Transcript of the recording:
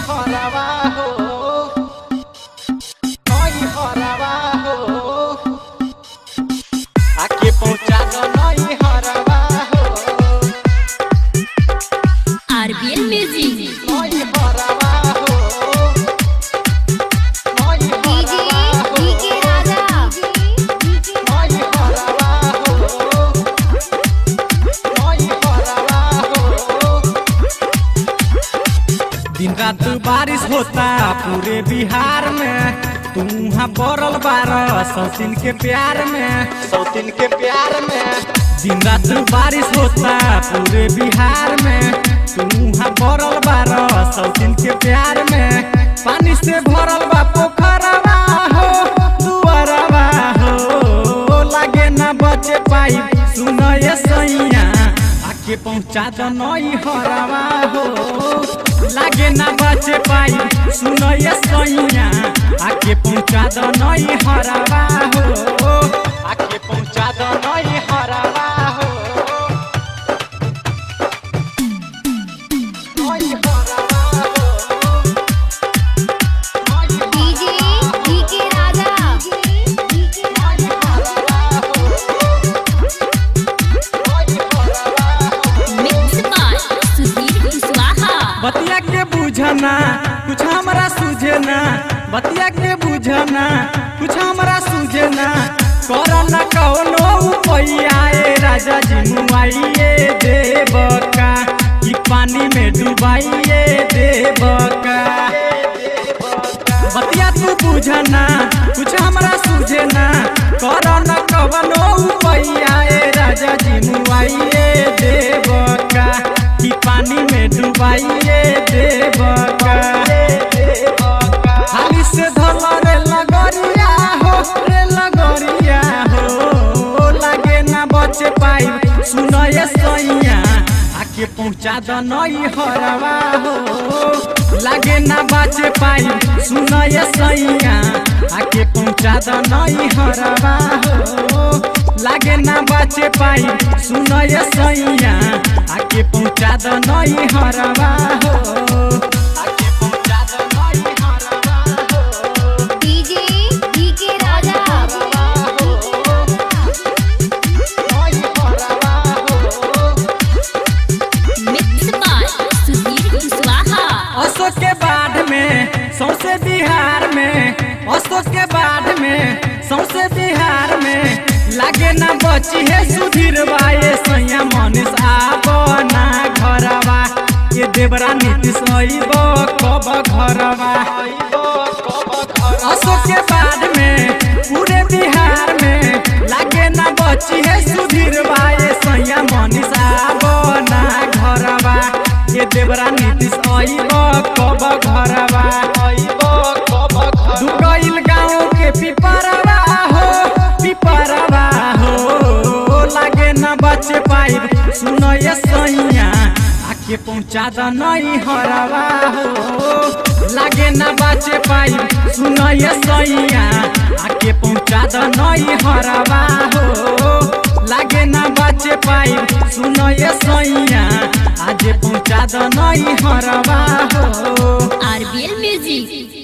हरवा हो, नई हरवा हो, आके पहुँचा दो नई हरवा हो, आरबीएल म्यूजिक। नई हरवा हो, नई डीजे हरवा हो, डीके राजा, नई हरवा हो, नई हरवा हो। दिन रात बारिश होता पूरे बिहार में, तू वहाँ पड़ल बार सौतीन के प्यार में, सौतीन के प्यार में। दिन रात बारिश होता पूरे बिहार में, तू वहाँ पड़ल बार सौतीन के प्यार में। पानी से भरल बा पोखरवा हो, दुआरवा हो, लागे ना बचे पाई सुन ये सैया, आके पहुँचा दो नई हरवा हो, लागे ना बचे पाई सुन ये सैया, आके पहुँचा दो नई हरवा हो, आके पहुँचा दो नई हरवा हो, नई हरवा हो, नई डीजे डीके राजा, हरवा हो, नई हरवा हो। Mix by Sudhir Kushwaha. बतिया के बुझना कुछ हमरा सूझे ना, बतिया के बुझना कुछ हमरा सूझे ना, करना कौनो उपाय राजा जी मुआइए देवका, कि पानी में डुबाइए देवका। बतिया तू बुझना कुछ हमरा सूझे ना, करना कवनो उपाय राजा जी मुआइए देवका, कि पानी में डुबाइए देवका। हाली से धल रे लगरिया हो, रे लगरिया हो, लागे ना बचे पाई सुन ये सैया, आके पहुँचा दो नई हरवा हो, लागे ना बचे पाई सुन ये सैया, आके पहुँचा दो नई हरवा हो, लागे ना बचे पाई सुन ये सैया, आके पहुँचा दो नई हरवा हो, आके पहुँचा दो नई हरवा हो, डीजे डीके राजा, नई हरवा हो। Mix by Sudhir Kushwaha. अशोक के बाढ़ में सौंसे बिहार में, अशोक के बाढ़ में सौंसे बिहार में, लागे ना बची है सुधीर बाए सैया मनीष आब ना घरवा, ये देवरा नीतीश अइब कब घरवा। अशोक के बाढ़ में पूरे बिहार में, लागे ना बची है सुधीर बाए सैया मनीष आब ना घरवा, ये देवरा नीतीश अइब कब घरवा। दुकइल गाँव के पिपरवा हो, पिपरवा हो, लागे ना बचे पाई सुन ये सैया, आके पहुँचा दो नई हरवा हो, लागे ना बचे पाई सुन ये सैया, आके पहुँचा दो नई हरवा हो, लागे ना बचे पाई सुन ये सैया, आज पहुँचा दो नई हरवा हो। RBL music.